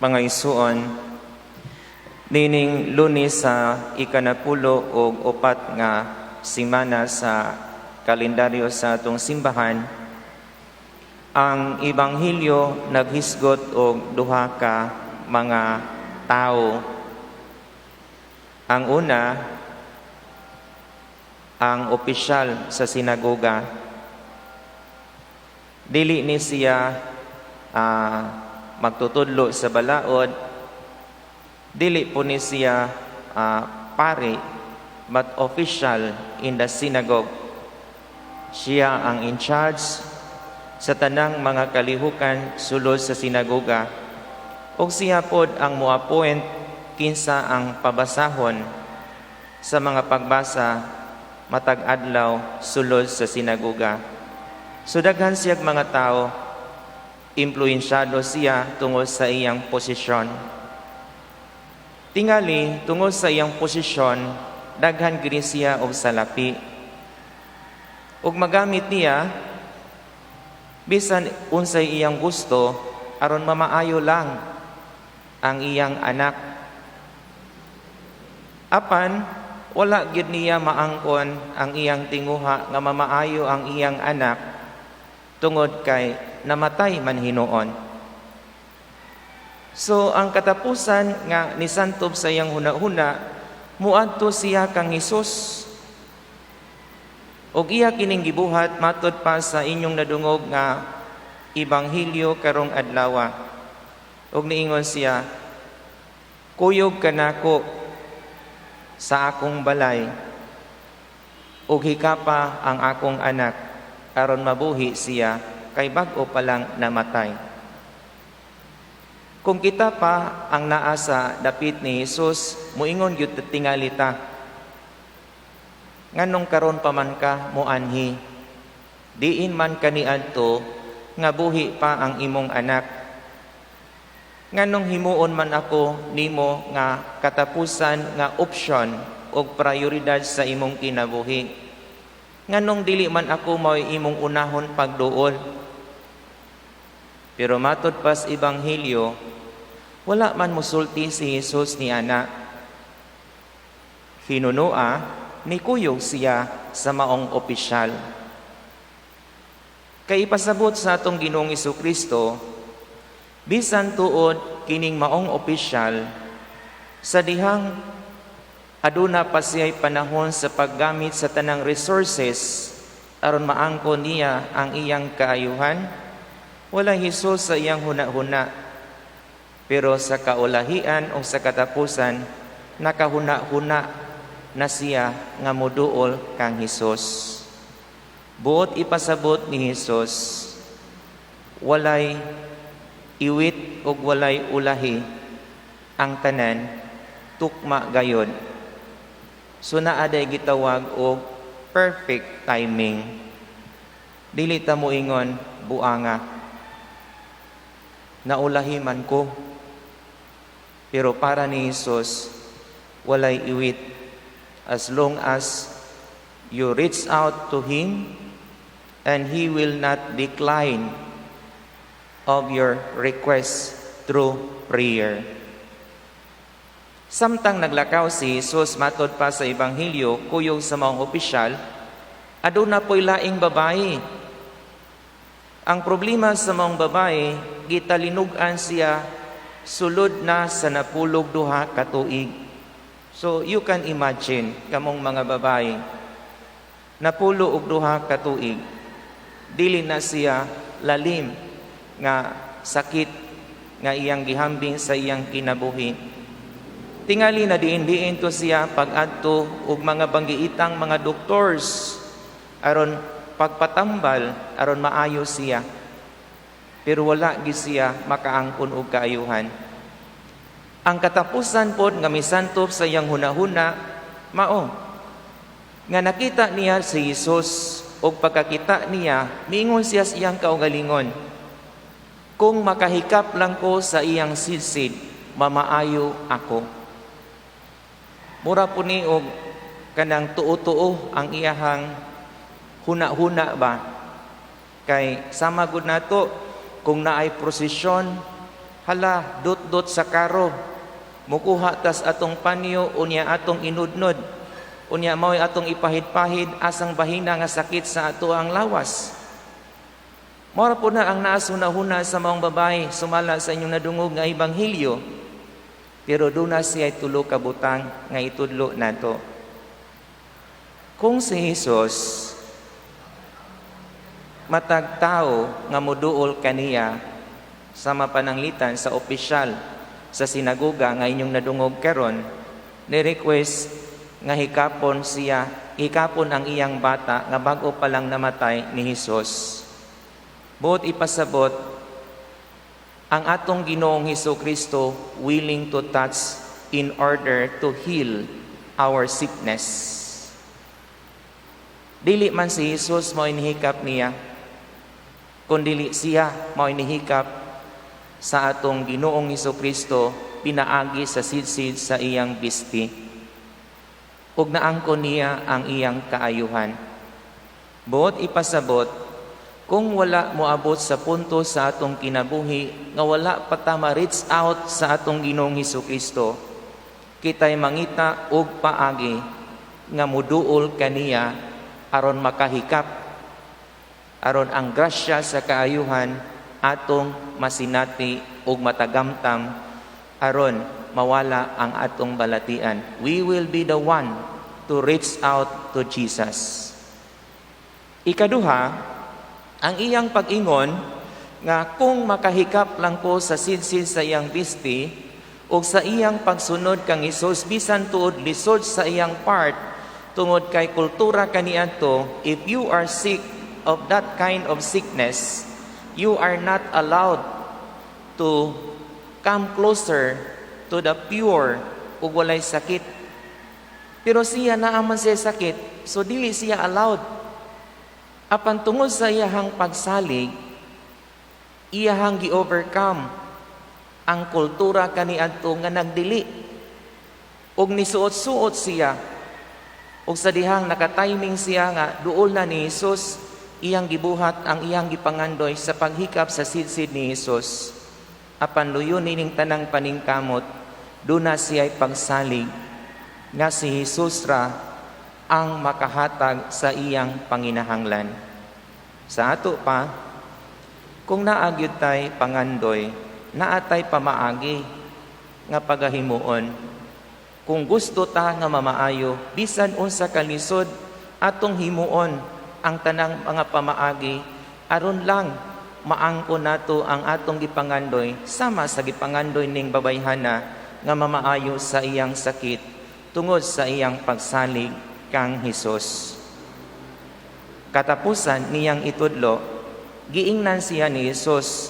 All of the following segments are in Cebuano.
Mga igsuon, nining Lunes sa 14 nga simana sa kalendaryo sa atong simbahan, ang Ebanghelyo naghisgot og duha ka mga tao. Ang una, ang opisyal sa sinagoga. Dili ni siya magtutudlo sa balaod, dili po ni siya pari, but official in the synagogue. Siya ang in charge sa tanang mga kalihukan sulod sa sinagoga. Ug siya pod ang mo-appoint kinsa ang pabasahon sa mga pagbasa matag adlaw sulod sa sinagoga. So daghan siyag mga tao, impluensyado siya tungod sa iyang posisyon. Tingali, tungod sa iyang posisyon, daghan gini siya og salapi. Ug magamit niya bisan unsay iyang gusto aron mamaayo lang ang iyang anak. Apan wala gyud niya maangkon ang iyang tinguha nga mamaayo ang iyang anak tungod kay namatay man hinuon. So ang katapusan nga nisantob sa iyang huna-huna, muadto siya kang Hesus. Ug iya kining gibuhat matod pa sa inyong nadungog nga ebanghelyo karong adlaw. Ug niingon siya, "Kuyog kanako sa akong balay ug hikapa ang akong anak aron mabuhi siya kay bag-o pa lang namatay." Kung kita pa ang naa sa dapit ni Jesus, muingon gyud tingali ta, "Nganong karon pa man ka moanhi? Diin man kaniadto nga buhi pa ang imong anak. Nganong himuon man ako nimo nga katapusan nga option og prioridad sa imong kinabuhi? Nganong dili man ako mao'y imong unahon pagduol?" Pero matod pas ebanghelyo, wala man musulti si Jesus ni ana. Hinunua, nikuyog siya sa maong opisyal. Kay ipasabot sa atong Ginoong Kristo, bisan tuod kining maong opisyal, sa dihang aduna pa siya'y panahon sa paggamit sa tanang resources aron maangkon niya ang iyang kaayuhan, wala Hesus sa iyang huna-huna. Pero sa kaulahian o sa katapusan, nakahuna-huna na siya nga moduol kang Hesus. Buot ipasabot ni Hesus, walay iwit ug walay ulahi, ang tanan tukma gayod. So naa day gitawag og perfect timing. Dili ta moingon, "Buanga. Naulahi man ko." Pero para ni Jesus, walay iwit. As long as you reach out to Him, and He will not decline of your request through prayer. Samtang naglakaw si Jesus matod pa sa Ebanghelyo kuyog sa maong opisyal, aduna po'y laing babae. Ang problema sa maong babae, gitalinugan siya sulod na sa 12 ka tuig. So you can imagine, kamong mga babae, 12 ka tuig, dili na siya lalim nga sakit nga iyang gihambing sa iyang kinabuhi. Tingali na diin-diin to siya pag-adto og mga banggiitang mga doctors aron pagpatambal aron maayo siya. Pero wala gi siya makaangkon og kaayuhan. Ang katapusan pod nga misantop sa iyang hunahuna mao nga nakita niya si Jesus, ug pagkakita niya, miingon siya sa iyang kaugalingon, "Kung makahikap lang ko sa iyang sidsid, mamaayo ako." Mura po ni og kanang tuo-tuo ang iyahang huna-huna ba, kay sama gud nato kung naay prosesyon. Hala, dot-dot sa karo. Mukuha tas atong panyo, unya atong inudnod. Unya mao'y atong ipahid-pahid asang bahina nga sakit sa ato ang lawas. Mora po na ang naa sa hunahuna sa maong babae sumala sa inyong nadungog nga ebanghelyo. Pero duna siya tulo ka butang nga itudlo nato. Kung si Jesus, matag tao nga muduol kaniya, sama pananglitan sa opisyal sa sinagoga nga inyong nadungog karon, ni request nga hikapon siya, hikapon ang iyang bata nga bag-o pa lang namatay ni Hesus. Buot ipasabot, ang atong Ginoong Hesus Kristo willing to touch in order to heal our sickness. Dili man si Jesus mao inihikap niya, kundili siya mao inihikap sa atong Ginoong Hesus Kristo pinaagi sa sidsid sa iyang bisti. Ug naangkon niya ang iyang kaayuhan. Buot ipasabot, kung wala moabot sa punto sa atong kinabuhi nga wala pa ta ma-reach out sa atong Ginoong Hesus Kristo, kita'y mangita og paagi nga muduol kaniya aron makahikap, aron ang grasya sa kaayuhan atong masinati ug matagamtam aron mawala ang atong balatian. We will be the one to reach out to Jesus. Ikaduha, ang iyang pag-ingon nga kung makahikap lang ko sa sidsid sa iyang bisti ug sa iyang pagsunod kang Hesus, bisan tuod lisod sa iyang part tungod kay kultura kaniadto, if you are sick of that kind of sickness, you are not allowed to come closer to the pure ug walay sakit. Pero siya, naa man siya sakit, so dili siya allowed. Apan tungod sa iyahang pagsalig, iyahang gi-overcome ang kultura kaniadto nga nagdili. Ug nisuot-suot siya. Ug sa dihang nakatiming siya nga duol na ni Jesus, iyang gibuhat ang iyang gipangandoy sa paghikap sa sidsid ni Jesus. Apan luyon nining tanang paningkamot, duna siya'y pagsalig nga si Jesus ra ang makahatag sa iyang panginahanglan. Sa ato pa, kung naa gyud tay pangandoy, naatay pamaagi nga pagahimuon. Kung gusto ta nga mamaayo, bisan unsa kalisod, atong himuon ang tanang mga pamaagi aron lang maangko nato ang atong gipangandoy sama sa gipangandoy ning babayhana nga mamaayo sa iyang sakit tungod sa iyang pagsalig kang Hesus. Katapusan niyang itudlo, giingnan siya ni Hesus,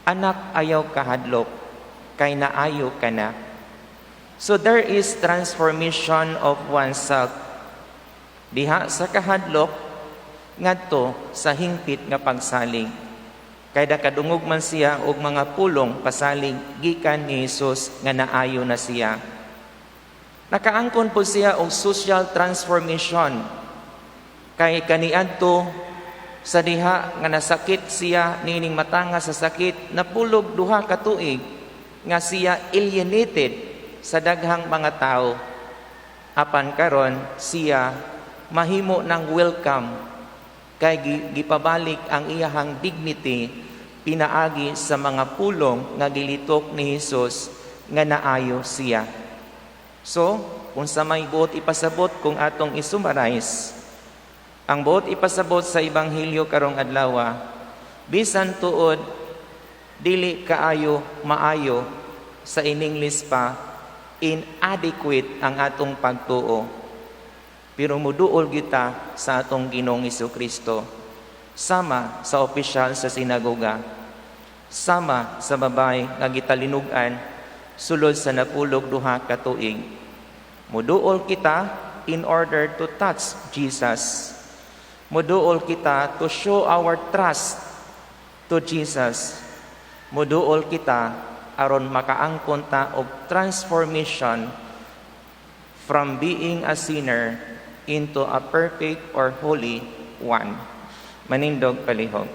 "Anak, ayaw kahadlok, kay naayo ka na." So there is transformation of oneself. Diha sa kahadlok ngadto sa hingpit nga pagsalig. Kay nakadungog man siya og mga pulong pasalig gikan ni Hesus nga naayo na siya. Nakaangkon po siya og social transformation. Kay kaniadto sa diha nga nasakit siya niining matanga sa sakit, napulog 2 ka tuig nga siya alienated sa daghang mga tao. Apan karon siya mahimo ng welcome kay gipabalik ang iyahang dignity pinaagi sa mga pulong nga gilitok ni Hesus nga naayo siya. So, kung sa may buot ipasabot kung atong isummarize, ang buot ipasabot sa ebanghelyo karong adlaw, bisan tuod dili kaayo maayo, sa in-English pa, inadequate ang atong pagtuo. Pero muduol kita sa atong Ginoong Kristo, sama sa opisyal sa sinagoga, sama sa babae nga gitalinugan sulod sa napulog 2 ka tuig. Muduol kita in order to touch Jesus. Muduol kita to show our trust to Jesus. Muduol kita aron makaangkon ta og transformation from being a sinner into a perfect or holy one. Manindog palihog.